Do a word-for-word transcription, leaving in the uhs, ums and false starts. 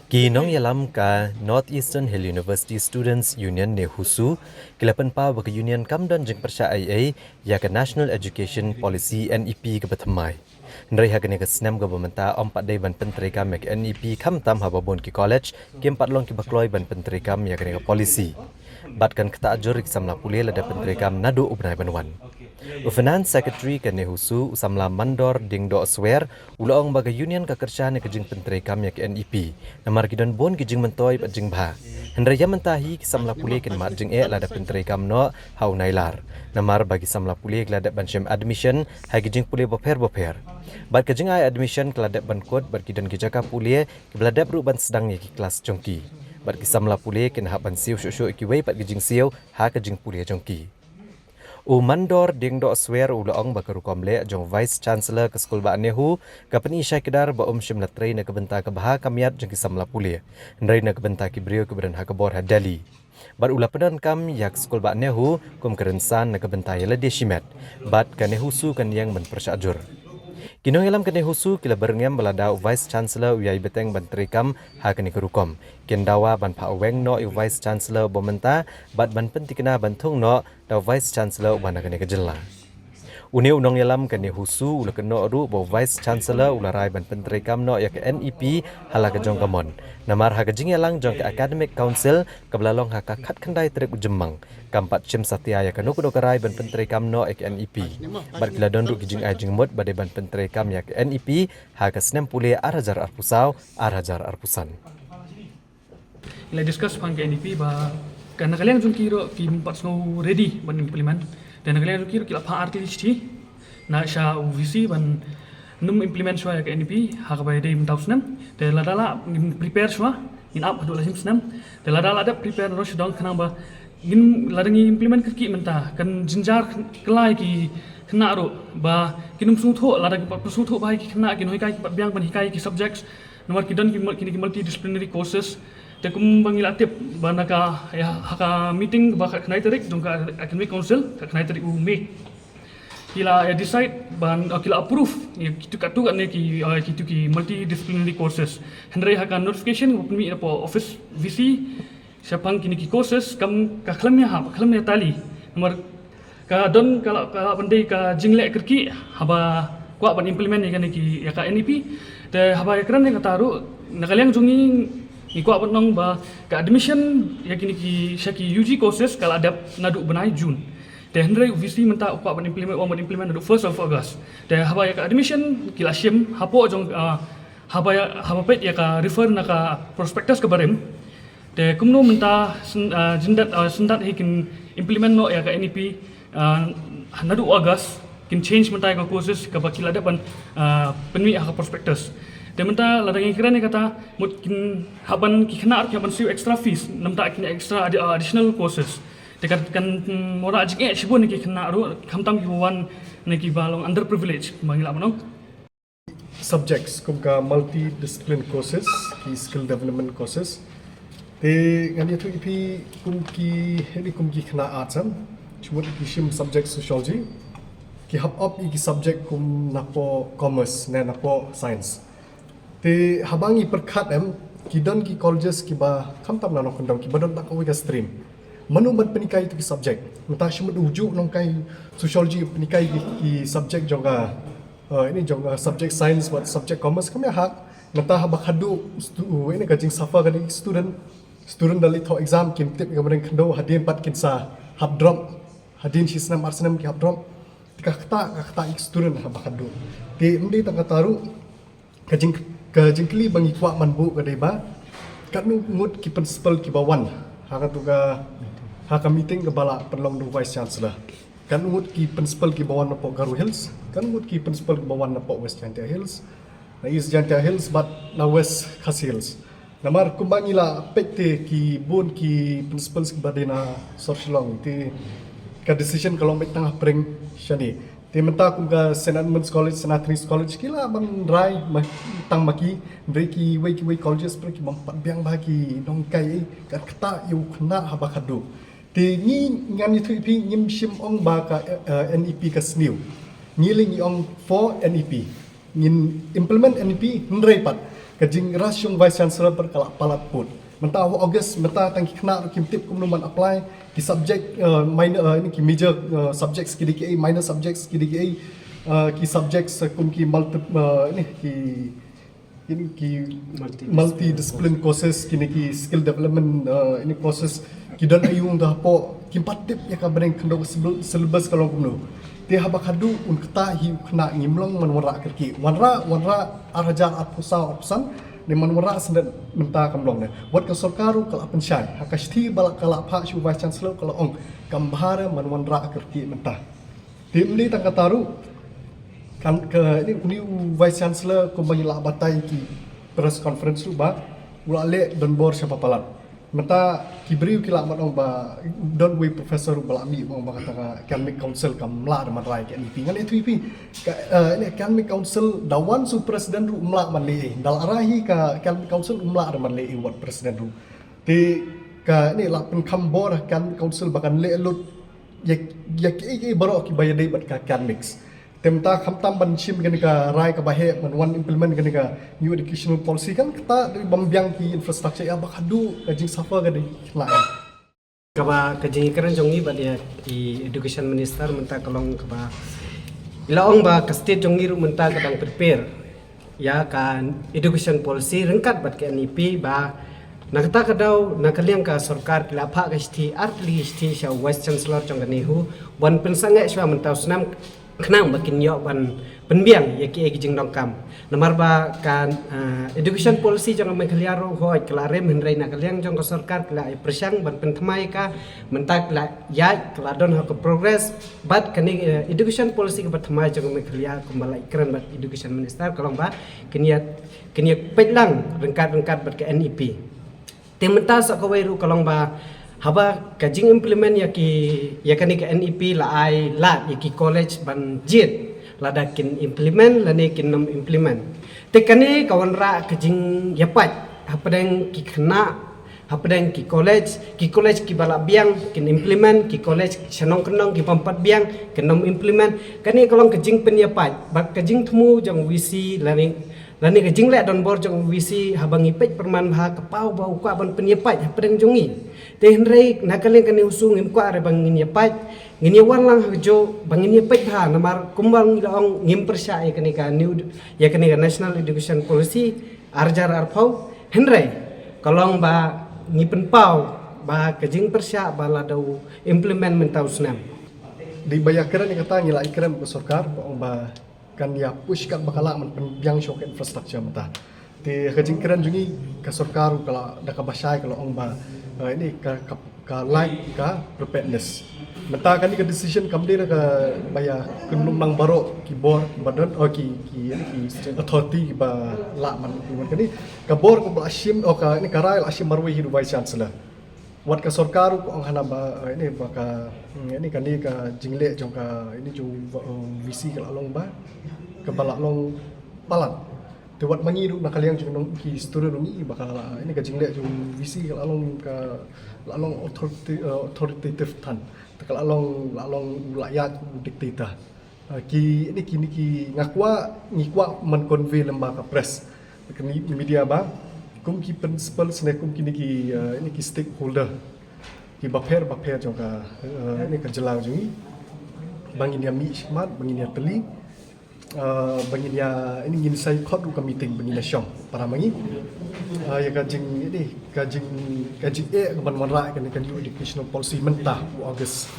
Ki nongïalam ka North Eastern Hill University Students Union NEHUSU ki la pynpaw ba ka union kam don jingpyrshah ei ei ïa ka National Education Policy NEP kaba thymmai. Hynrei ha kane ka snem kaba mynta ym pat dei ban pyntreikam ïa ka NEP khamtam haba bun ki college kim pat long kiba kloi ban pyntreikam ïa kane ka policy. Bad kan ktah jur ïa ki samla pule lada pyntreikam naduh u bnai ban wan. U Finance Secretary ka NEHUSU u samla Mandor Diengdoh Swer u la ong ba ka union ka kyrshan ïa ka jingpyntreikam ïa ka NEP. Namar ki don bun ki jingmyntoi bad jingbha. Hynrei ïa mynta hi ki samla pule kin mad jingeh lada pyntreikam noh ha u Nailar. Namar ba ki samla pule ki la dep ban shim admission ha ki jingpule bapher bapher. Bad ka jingai admission ka la dep ban kut bad ki don ki jaka pule kiba la dep ruh ban sdang ïa ki klas jong ki. Bad ki samla pule kin hap ban siew shuh shuh ïa kiwei pat ki jingsiew ha ka jingpule jong ki. U Mandor Diengdoh Swer u la ong ba ka rukom leh jong Vice Chancellor ka skul bah NEHU ka pyni shai kdar ba um shym la trei na ka bynta ka bha ka miat jong ki samla pule, hynrei na ka bynta ki briew kiba don ha ka bor ha Delhi. Bad u la pyndonkam ïa ka skul bah NEHU kum ka rynsan na ka bynta ïa lade shimet. Bad ka NEHUSU kan ïeng ban pyrshah jur. Ki nongïalam ka NEHUSU ki la byrngem ba lada u Vice Chancellor u ïai bteng ban treikam ha kane ka rukom, kin dawa ban phah weng noh ïa u Vice Chancellor ba mynta bad ban pyntikna ban thung noh da u Vice Chancellor uba na kane ka jylla. Une u nongïalam ka NEHUSU u la kynnoh ruh ba u Vice Chancellor u la rai ban pyntreikam noh ïa ka NEP ha la ka jong ka mon. Namar ha ka jingïalang jong ka Academic Council kaba la long ha ka khatkhyndai tarik u Jymmang, kam pat shim satia ïa kano kano ka rai ban pyntreikam noh ïa ka NEP. Bad ki la don ruh ki jingai jingmut ba dei ban pyntreikam ïa ka NEP ha ka snem pule ar hajar arphew saw ar hajar arphew san. Ngi la discuss shaphang ka NEP ba ka na ka liang jong ki ruh kim pat sngew ready ban implement. Te na ka liang jong ki ruh ki la phah artylli shithi na sha u VC ban nym implement shuwa ïa ka NEP ha kaba ïadei mynta u snem. Te lada lah ngin prepare shuwa, ngin ap haduh la jingpynsnem. Te lada lah dep prepare naduh shadong khnang ba ngin, lada ngi implement kyrkieh mynta kan jynjar kylla ïa ki khynnah ruh ba kin ym sngewthuh, lada ki pat sngewthuh ba ïa ki khynnah ki nonghikai ki pat biang ban hikai ki subjects. Namar ki don ki mul-, kine ki multidisciplinary courses. Te kumba ngi la tip ba na ka, ïa, ha ka meeting ba khatkhyndai tarik jong ka Academic Council, khatkhyndai tarik u May, ki la, ïa, decide ban, uh, ki la approve, ïa, kitu katto katne ki, uh, kitu ki multidisciplinary courses. Hynrei ha ka notification ba pynmih na office VC shaphang kine ki courses kam, ka khlem ïahap, khlem ïatylli. Namar ka don ka lah, ka lah ban dei ka jingleh kyrkieh haba kwah ban implement ïa kane ki, ïa ka NEP. Te haba ïakren ïa kata ruh na ka liang jong ngi, ngi kwah ban ong ba ka admission ïa kine ki sha ki UG courses ka lah dep naduh bnai June. Te hynrei u VC mynta u kwah ban implement, u ong ban implement naduh first of August. Te haba ïa ka admission ki la shim hapoh jong, ah, haba ïa, haba peit ïa ka refer na ka prospectus kaba rim. Te kumno mynta syn-, ah, jyndat, ah, syndat hi kin implement noh ïa ka NEP, ah, naduh August, kin change mynta ïa ka courses kaba ki la dep ban, ah, pynmih ha ka prospectus. Te mynta lada ngi kren ïa kata, mut kin hap ban, ki khynnah ki hap ban siew extra fees namar kin extra addi-, ah, additional courses. Te kan, kan, hmm, wanrah jingeh shibun ïa ki khynnah ruh, khamtam kiba wan na kiba long underprivileged, kumba ngi lah ban ong. Subjects kum ka multidiscipline courses, ki skill development courses. Te ngan ïathuh ïa phi kum ki, hynrei kum ki khynnah arts, em, jingmut ki shim subject sociology, ki hap opt ïa ki subject kum napoh commerce ne napoh science. Te haba ngi pyrkhat, em, ki don ki colleges kiba khamtam na Nongkyndong kiba don tang kawei ka stream. Mano ban pynhikai ïa ki subject? Mynta shim mut u juh nonghikai sociology pynhikai ïa ki, ki subject jong ka, eh, ine jong, eh, subject science bad subject commerce kam ïahap. Mynta haba khadduh stu-, ine ka jingsuffer ka dei student. Student da leit thoh exam kim tip ïa ka bneng khyndew, hadien pat kin sa hap drop. Hadien shi snem ar snem ki hap drop. Te ka ktah, ka ktah ïa ki student haba khadduh. Te ym dei tang kata ruh, ka jing, ka jingkylli ba ngi kwah ban buh ka dei ba katno ngut ki principal kiba wan ha katu ka, ha ka meeting kaba la pynlong da u Vice Chancellor. Katno ngut ki principal kiba wan napoh Garo Hills, katno ngut ki principal kiba wan napoh West Jaintia Hills, na East Jaintia Hills bad na West Khasi Hills. Namar kumba ngi la peit te ki bun ki principals kiba dei na sor Shillong te ka decision ka long beit tang hapdeng shane. Te mynta kum ka Saint Edmund's College, Saint Anthony's College ki lah ban rai ma, tang ma ki, hynrei kiwei kiwei colleges pat ki bym pat biang bha ki nonghikai, ka ktah ïa u khynnah haba khadduh. Te ngi ngan ïathuh ïa phi, ngim shym ong ba ka, eh, NEP ka sniew. Ngi lei ngi ong for NEP. Ngin implement NEP hynrei pat Ka jingrush jong Vice Chancellor pat ka la palat put. Mynta ha August, mynta tang ki khynnah ruh kim tip kumno ban apply, ki subject, uh, minor, uh, ini ki major, uh, subjects ki dei ki ei, minor subjects ki dei ki ei, uh, ki subjects, uh, kum ki multi, uh, ini ki, ini ki multi discipline courses, kine ki skill development, uh, ini courses ki don aïu da hapoh, kim pat tip ïa ka bneng khyndew ka syllabus ka long kumno. Te haba khadduh un ktah hi u khynnah, ngim long ban wanrah kyrkieh. Wanrah, wanrah ar hajar arphew saw arphew san, ne man wanrah shen mynta kam long ne. Wat ka sorkar ruh ka la pynshai. Ha ka shithi ba la ka la phah sha u Vice Chancellor ka la ong, kam bha re man wanrah kyrkieh mynta. Te ym dei tang kata ruh, kan ka, ini, uni u Vice Chancellor kumba ngi la batai ki press conference ruh ba u la leh donbor sha ba palat. Mynta ki briew ki lah ban ong ba don uwei u professor ba lah mih ban ong ba kata ka Academic Council kam lah ban rai ka N E P. Ngan ïathuh ïa phi, ka, eh, ini Academic Council da wan shu president ruh ym lah ban leh ei. Da la rai hi ka Academic Council ym lah ban leh ei wat president ruh. Te ka ini lah pynkham bor Academic Council ba kan leh lut ïa, ïa kiei kiei baroh kiba ïadei bad ka academics. Te mynta khamtam ban shim kane ka rai kaba heh ban wan implement kane ka New Educational Policy, kan kata dei ban biang ki infrastructure, ïa ba khadduh ka jingsuffer ka dei khynnah. Kaba ka jingkren jong ngi bad ïa i Education Minister mynta ka long kaba i la ong ba ka state jong ngi ruh mynta ka dang prepare ïa ka Education Policy ryngkat bad ka N E P, ba na kata ka daw na ka liang ka sorkar ki la phah ka shithi, ar tylli shithi sha u Vice Chancellor jong ka NEHU ban pynsangeh shuwa mynta u snem khnang ba kin ïoh ban pynbiang ïa kiei ki jingdonkam. Namar ba ka, ah, Education Policy jong ka Meghalaya ruh hooid ka la rim, hynrei na ka liang jong ka sorkar ki la ïa pyrshang ban pynthymmai ka, mynta ka la ïaid, ka la don ha ka progress. Bad kane, eh, Education Policy kaba thymmai jong ka Meghalaya kumba la ïakren bad Education Minister ka long ba kin ïa, kin ïa peit lang ryngkat ryngkat bad ka N E P. Te mynta sa kawei ruh ka long ba haba ka jing implement ïa ki, ïa kane ka N E P la ai lad ïa ki college ban jied lada kin implement lane kin nym implement. Te kane ka wanrah ka jingïapait hapdeng ki khynnah, hapdeng ki college, ki college kiba la biang kin implement, ki college sha nongkyndong ki bym pat biang kin nym implement. Kane ka long ka jingpynïapait bad ka jingthmu jong u V C lane, lane ka jingleh donbor jong u V C haba ngi peit pyrman bha ka paw ba u kwah ban pynïapait hapdeng jong ngi. Te hynrei na ka liang ka NEHUSU ngim kwah re ba ngin ïapait, ngin ïawan lang ha kajuh ba ngin ïapait bha, namar kumba ngi la ong ngim pyrshah ïa kane ka new, ïa kane ka National Education Policy ar hajar arphew, hynrei ka long ba ngi pynpaw ba ka jingpyrshah ba la dei u implement mynta u snem. Dei ba ïakren ïa kata ngi la ïakren bad ka sorkar ba ong ba kan ïa push kat ba ka lah ban pynbiang shuh ka infrastructure mynta. Te ka jingkren jong ngi, ka sorkar ka la, da kaba shai ka la ong ba, eh, ini ka, ka, ka lack ka preparedness. Mynta kane ka decision kam dei da kaba ïa kynlum lang baroh ki bor ba don, oh, ki, ki, ki authority kiba lah ban implement kane. Ka bor kaba la shim, oh, ka, ini ka rai la shim marwei hi da u Vice Chancellor. Wat ka sorkar ruh ka ong hana ba, eh, ini ba ka, hmm, ini kane ka jingleh jong ka, ini jong, eh, V C ka la long ba, kaba la long palat. Te wat ma ngi ruh na ka liang jong ngi ki student ruh ngi ba ka la, ini ka jingleh jong V C ka la long ka, la long authority, eh, authoritative than. Te ka la long, la long u la ïaid u dictator. Ah, ki, ini ki, ini ki nga kwah, ngi kwah man convey lem bad ka press, ka ni media ba kum ki principal ne kum kine ki, ah, ini ki stakeholder kiba pher ba pher jong ka, ah, ini ka jylla jong ngi, ba ngin ïa mih shimat, ba ngin ïa tylli, ah, ba ngin ïa, ini ngin sa ïa khot ruh ka meeting, ba ngin ïa shong para ma ngi, ah, ïa ka jing, ini ka jing, ka jingeh ka ban wanrah kane ka New Educational Policy mynta u August.